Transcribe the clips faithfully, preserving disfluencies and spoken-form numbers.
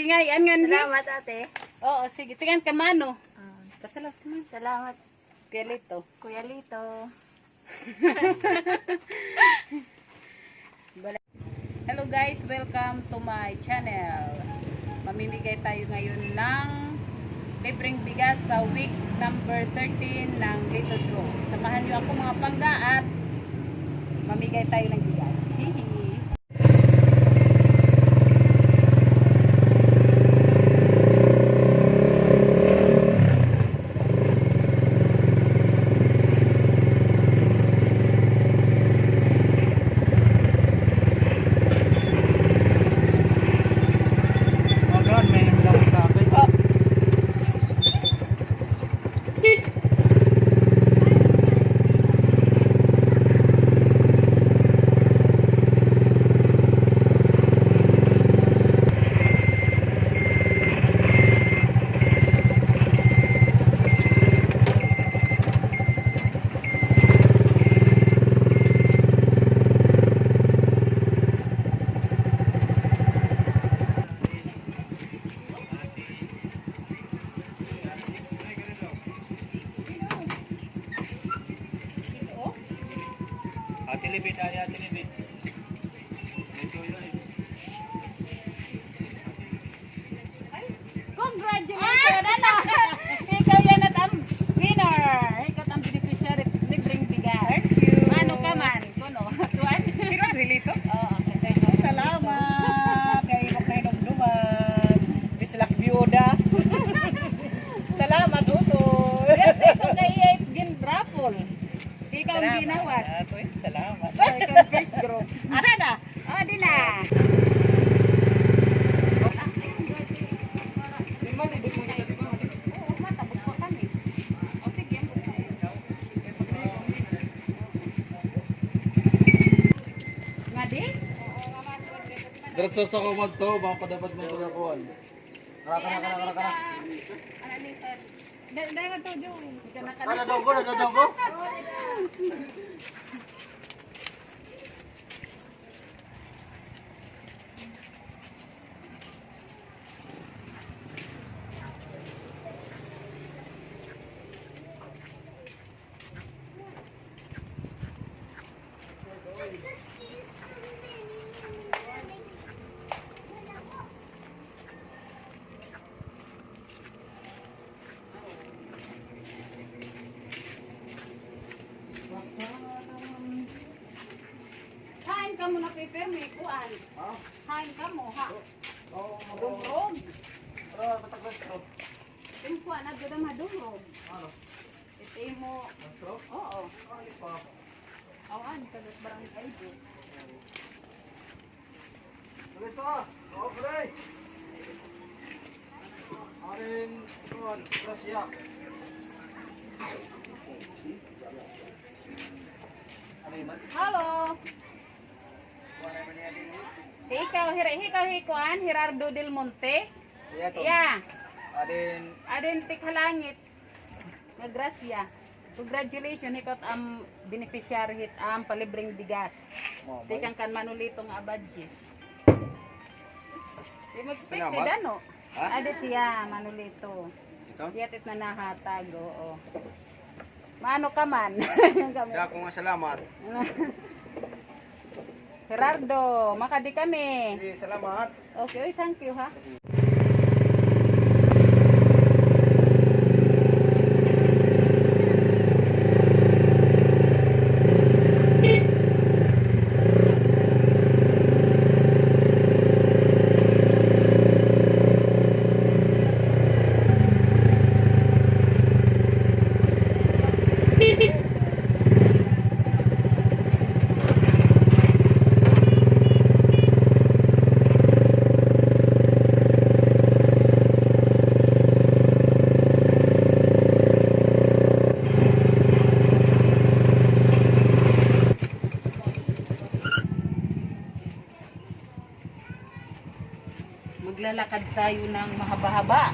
Tingayan nga ni. Salamat, ate. Oo, sige. Tingan ka, mano. Ah, pasalamat. Salamat. Kuya Lito. Kuya Lito. Hello guys, welcome to my channel. Mamimigay tayo ngayon ng libreng bigas sa week number thirteen ng Lito Draw. Samahan niyo ako, mga pangga, at mamigay tayo ng bigas. Hihi. Ate Libit, ay, Ate Libit. Ito yun. Congratulations, ano? Ikaw yan at ang winner. Ikaw at ang beneficiary, libreng bigas. Thank you. Ano ka man? Kuno, tuan? Pero dili to? Oo, okay. Salamat. Kay imo kay dumduman. Bislak biyuda. Salamat, Utoy. Pero ito kay gin-raffle. Ikaw ang ginawas. Salamat. Uy, salamat. Ay, ikaw ang first group. Ano na? Oh, di na. Oo, matabog pa kami. O, sige. Nga di? Diretso sa kumag to, baka padabad mo pagkakuan. Kara, kara, kara, kara, kara. Ano ni sir? Dahil, dahil nga to, Joe. Nadadunggo, nadadunggo. Hain kamo napipirmi, kuan. Ha? Hain kamo, ha? Oo, oo. Dumrog. Pero matagal ito. Ito yung kuan, nagdadam ha Dumrog. Ano? Ito yung mo. Mastro? Oo. Ano pa? Awan, taga barangay Aibo. Teresa, ako pre. Arin, kuan, grasya. Hello. Ikaw, hira-, ikaw, hi kuan, Gerardo Del Monte. Iya. Adin. Adin, tikhalangit. Nga grasya. Congratulations, hikaw it am beneficiary hit am palibreng bigas. Tikang kan Manolito nga Abadjis. Di mo expected, ano? Ha? Adit hiya, Manolito. Ito? Hiya it nanahatag, oo. Maano ka man? Dako nga salamat. Gerardo, makadi kami. Sige, salamat. Okay, oy, thank you, ha. Maglalakad tayo ng mahaba-haba.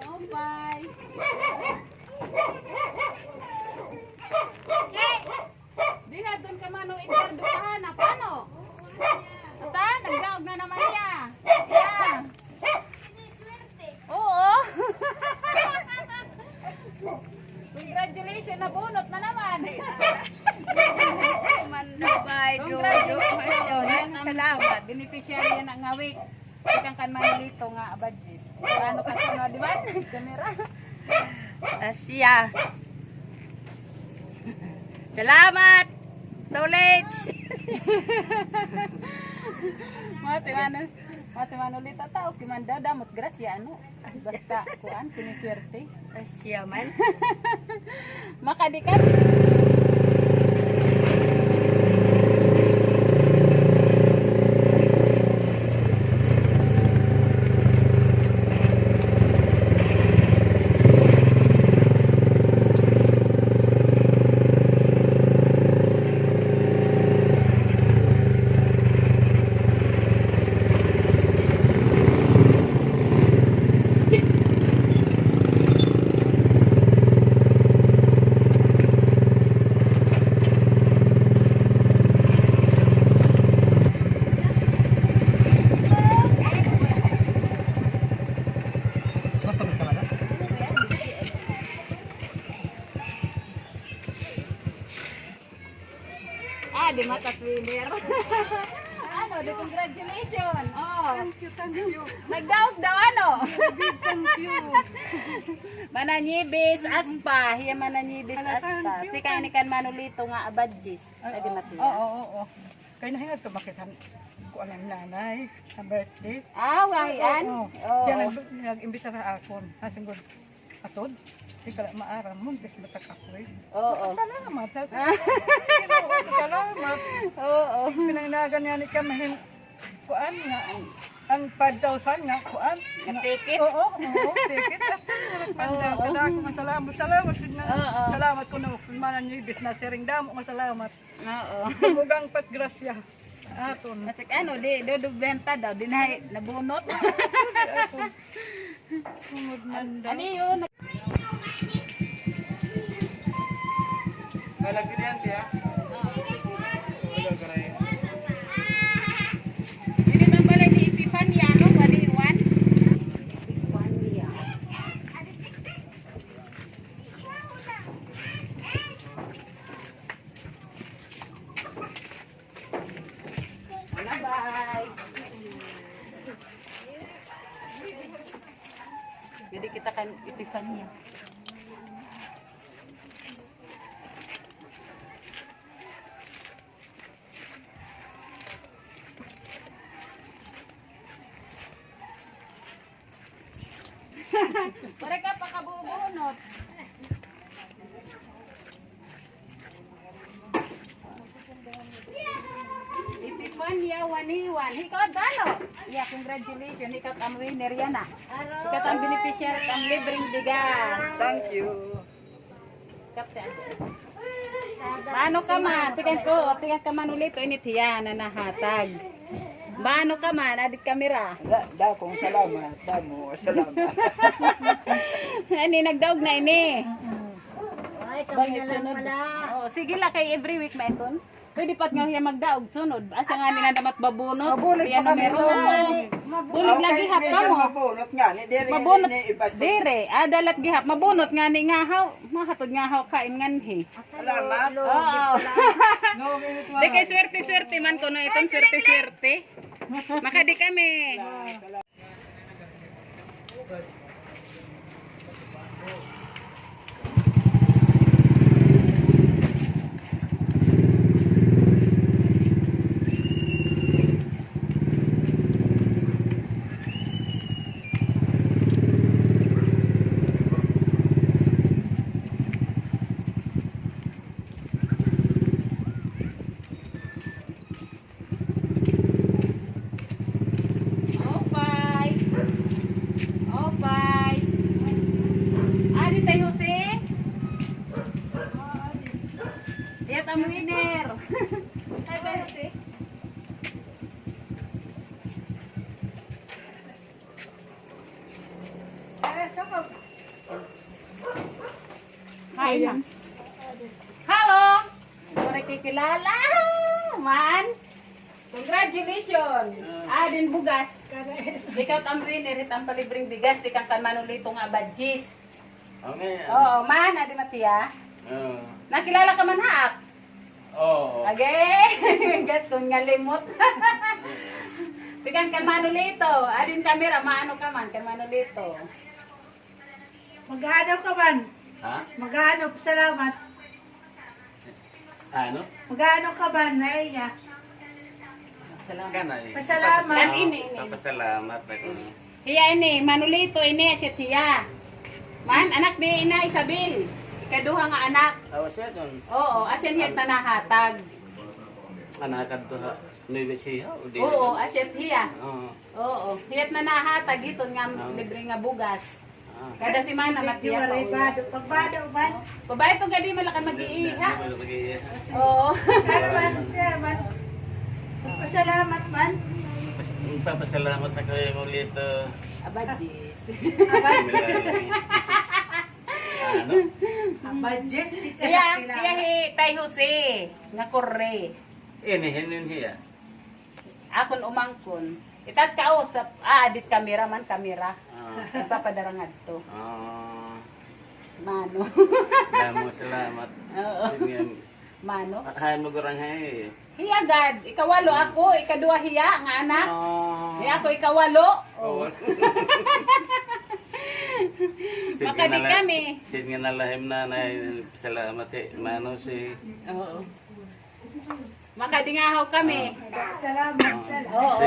Oh, bye. Che! Dinha doon ka, Mano Edgardo, pahanap, ano? Ata, nagdaog na naman niya. Yeah. Oo. Congratulations, nabunot na naman. Congratulations. Salamat. Beneficiary na nga week. Tikang kan Manolito nga abadjis. Ano ka sa mga, di ba? Camera. Asya. Salamat. Tolits. Mga si Mano, mga si Manolito, tao, kimanda, damot grasya, ano? Basta, kuan, siniswerte. Asya man. Makadikat. Ah, di mata-winner. Ano, di congratulations. Oh. Thank you, thank you. Nagdaog daw, ano? Thank you. Mananyibis, aspa. Hiya Mananyibis, aspa. Tikang ini kan Manolito nga abadjis. Ay, di matiya. Oo, oo, oo. Kay nahingat ko makita ko an nanay sa birthday. Ah, wahian? Oo. Oo. Siya nag-, nag-imbita sa akon. Ha, singod. Atod, di ka la maaram mo, bis matak ako eh. Oo. Salamat. Salamat. Oo. Pinanginagan niya ni kami hin-, kuan nga, an five thousand nga, kuan. Nga ticket? Oo, oo, ticket. At, oo. Kadako nga salamat. Salamat, Sidna. Oo. Salamat ko na, Mananyibis, nasiring damo nga salamat. Oo. Dugang pat grasya. Aton. Kasi ano, di, dudublen ta daw, di na, nabunot. Sungod man daw. Ano yun? Lalagyan yan, tiya. Diri man balay ni Epifania, no? Waliwan. Epifania. Bye. Pwede kita kan Epifania. Pare ka pakabubunot. Epifania Waniwan. Ikaw, Dano. Yeah, congratulations. Ikaw an winner yana. Ikaw an beneficiary kan libreng bigas. Thank you. Maano ka man? Tikang ko, tikang ka man ulit. O, init hiya na nahatag. Maano ka man? Adi it kamera. Da-, dakong salamat. Damo, salamat. Ani, nagdaog na ini. Ay, kami na lang pala. Oo, sige la kay every week maiton. Pwede pa nga hiya magdaog sunod. Asa nga nila namat babunot? Mabunot pa kami. Bulog la gihap kamo. Mabunot nga ni, diri. Mabunot. Diri, ada la gihap. Mabunot nga ni ngahaw. Mahatod ngahaw kain nganhi. Salamat. Oo. Di kay swerte-swerte man kuno iton, swerte-swerte. Makadi kami. Hi, ma'am. Hello! Waray kikilala. Man, congratulations. Ah, adi in bugas. Ikaw it am winner hit am palibreng bigas tikang kan Manolito nga abadjis. Okay. Oo, man, adi matiya. Oo. Nakilala ka man ha ak? Oo. Agi, gaston nga limot. Tikang kan Manolito. Adi in camera, maano ka man kan Manolito. Mag-aano ka man? Ha? Mag-aano, pasalamat. Ano? Mag-aano ka man, Naiya? Salamat. Pasalamat. Kan ini, ini. Papasalamat ako. Hiya ini, Manolito ini, asya hiya. Man, anak ni Ina Isabel. Ikaduha nga anak. Aw, asya ton. Oo, asya hiya it nanahatag. Anak kadto ha Nueva Ecija, o di? Oo, asya hiya. Oo. Oo, hiya it nanahatag hiton nga libre nga bugas. Ah. Kada semana, matiya pa. Pagbado, pagbado, man. Babae to, gadi man la ka mag-iiha. Gadi man la mag-iiha. Oo. Ano man siya, man? Pasalamat man. Pas-, magpapasalamat ako kay Manolito. Abadjis. Abadjis. Ano? Abadjis, di ka nakilala. Iya, iya hi Tay Jose, nga Corre. Ini, hinin hiya. Akon umangkon. Itat ka, o, sa, ah, adit kamera man, kamera. Ah. Nagpapadara ngadto. Ah. Mano. Damo salamat. Oo. Sige. Mano. Ah, hay, magurang hay. Hiya gad, ikawalo ako, ikaduha hiya nga anak. Ah. Hiya ako ikawalo. Oo. Makadi kami. Sige na la, sige na la, him nanay, salamat, eh, mano si. Oo. Makadingahaw kami. Salamat. Oo.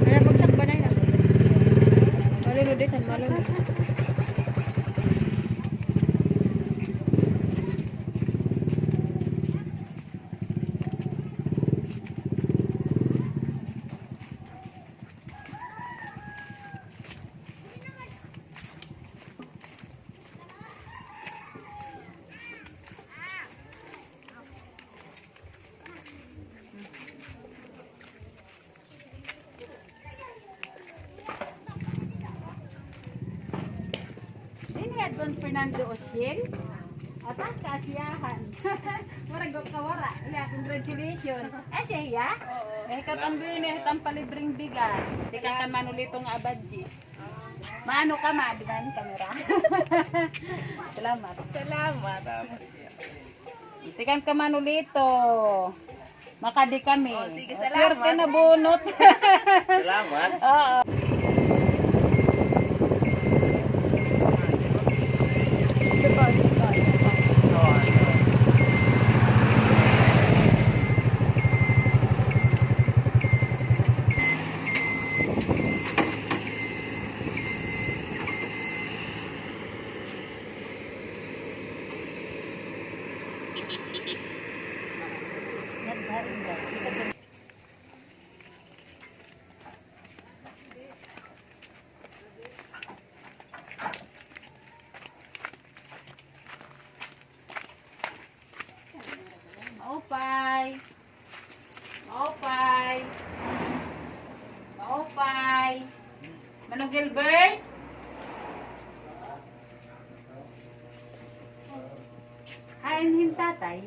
Kaya pagsakbanay na. Malunod itan, malunod. Dinhi ha Don Fernando Osiel. Ata, kaasiyahan. Murag kawara. Iya, congratulations. Asya hiya? Oo. Eh, katambuhin niya, hitang palibreng bigas. Tikang kan Manolito nga abadjis. Maano ka, ma? Di ba yung camera? Salamat. Salamat. Tikang kan Manolito. Makadi kami. Oh, sige, salamat. Swerte na bunot. Salamat. Oo. Maupay. Maupay. Maupay. Manong Gilbert? Hain hin tat-, Tay.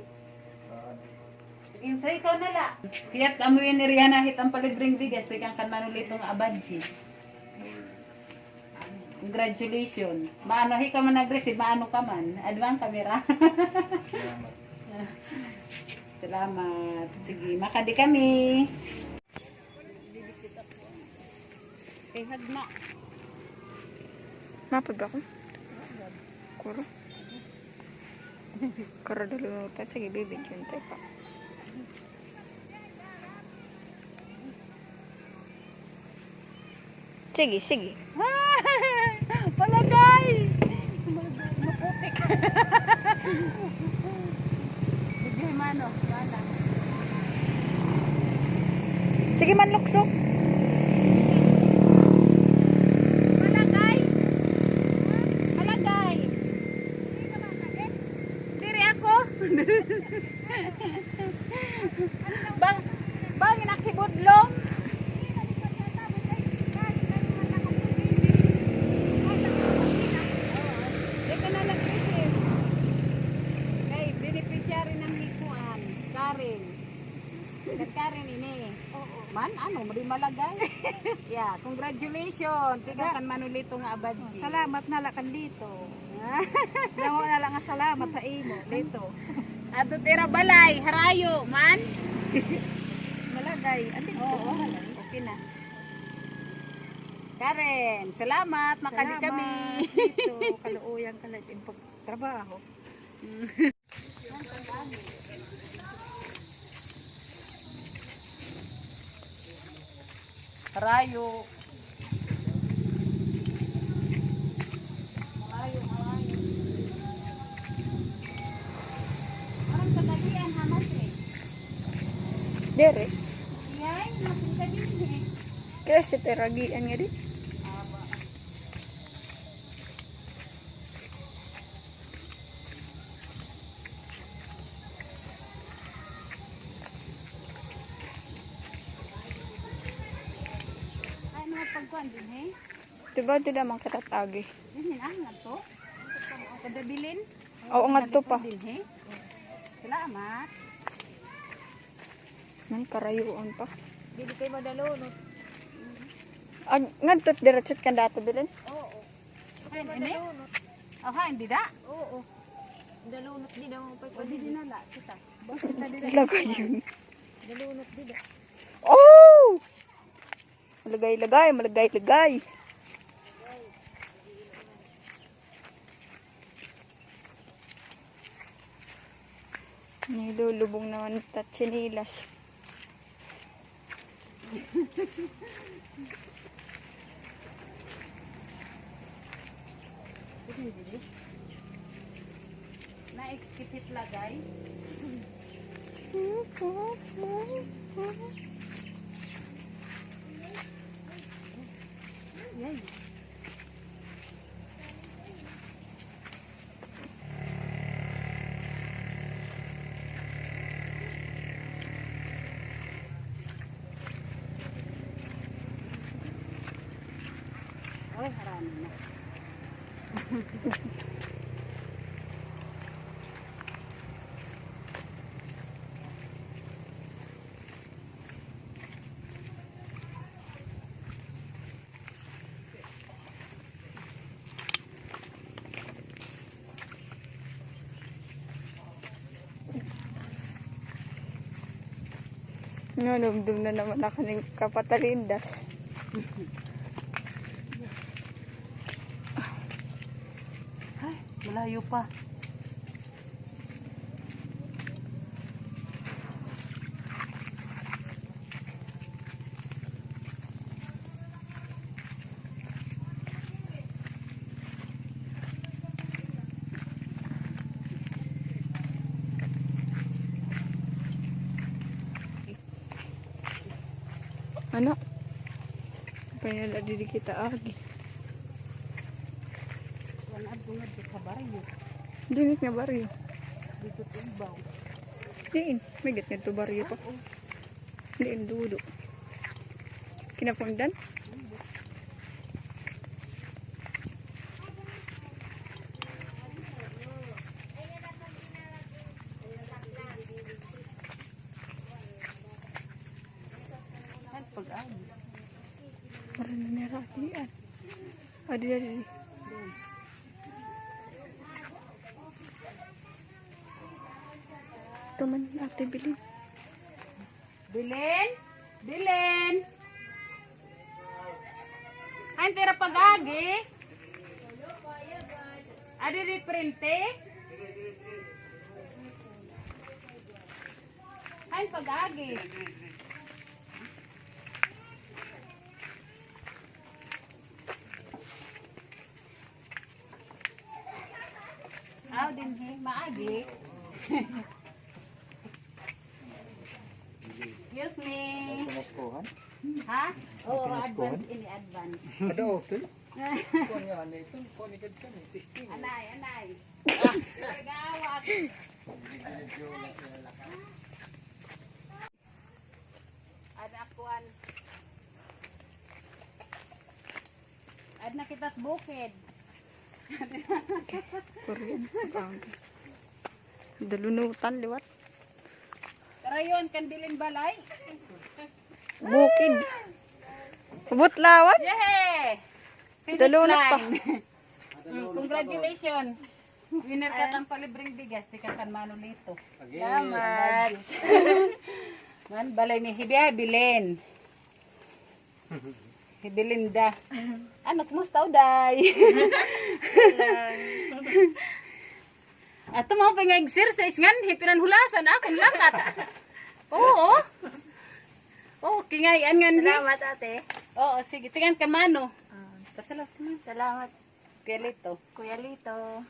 Imsa, ikaw na la. Kaya't amo ini, Rihanna, hit an palibreng bigas tikang kan Manolito nga Abadji. Congratulations. Maano, hikaw man nag-receive, maano ka man. Advance camera. Salamat. Sige, makadi kami. Kay hagna. Mapod ba ko? Kuro. Kuro dalunutan. Sige, bibidyohan ta pa. Sige, sige. Palagay! Maputik. Sige, mano. Wala. Sige man, lukso. Palagay! Palagay! Diri ako. Bang, bangin ak hibudlong. Dito na nag-receive. Kay beneficiary ng kuan, Karen. Kay Karen ini. Oo. Man, ano, madi malagay. Yeah, congratulations. Tikang kan Manolito nga Abadji. Salamat na la kan Lito. Damo na la nga salamat ha imo, Lito. Adto it ira balay, harayo man. Malagay. Andi, oo. Okay na. Karen, salamat. Makadi kami. Salamat, Lito. Kaluoyan ka la it im pagtrabaho. Harayo. Harayo, harayo. Parang kagabihan, hamas eh. Dere. Iyay, mapunta din eh. Kaya si Teragian nga di. Aba. Ay, mga pagkuhan din, he? Diba, di naman kita tagi? Din, ah, ngadto? Kada bilin? Oo, ngadto pa. Din, he? Salamat. Man, karayoon pa. Dili kay madalunot. Ag, ngadto, diretso kan dato bilin? Oo. Hain ini? Aw, hain dida? Oo. Dalunot dida, mga pagpag-, didi na la kita. Basta dida. Lagay yun. Dalunot dida. Oh! Malagay-lagay, malagay-lagay. Nilulubong naman ta tsinelas. Na-excipit lagay. Yay. Oy, harani na. Nanumdum na naman ako ning kapatalindas. Ay, malayo pa. Ano? Kaya na didi kita agi. Wala, adto nga di ka baryo. Dili nga baryo. Dito sa ibaw. Diin, may git ngadto baryo pa. Oo. Diin dulo. Kinapundan? Di, ah. Adi, adi. Ito man, Ate Bilin. Bilin? Bilin? Hain it ira pag-agi? Adi diferente? Hain pag-agi? Aw, dinhi, maagi. Excuse me. May pinaskuhan? Ha? Oo, advance ini, advance. Ada, okay. Kuan nga, ano ito? Kuan nga, testing. Anay, anay. Gawat. Ada kuan. Ada na kita bukid. Korean. Dalunutan liwat. Karayon kan bilin balay. Bukid. Butlawan. Yehey! Finish line. Dalunot pa. Mm, congratulations. Winner ka kan palibreng bigas, tikang kan Mano Lito. Salamat. Man, balay ni Hibi, ah, Bilin. Hi Belinda. Ano, kumusta, Uday? Ato mo pa nga exercise ngan, hi pinanhulasan akon lakat. Oo. Oo, kingayan ngan, hi. Salamat, ate. Oo, sige, tikang kan Mano. Ah. Salamat. Salamat. Kuya Lito. Kuya Lito.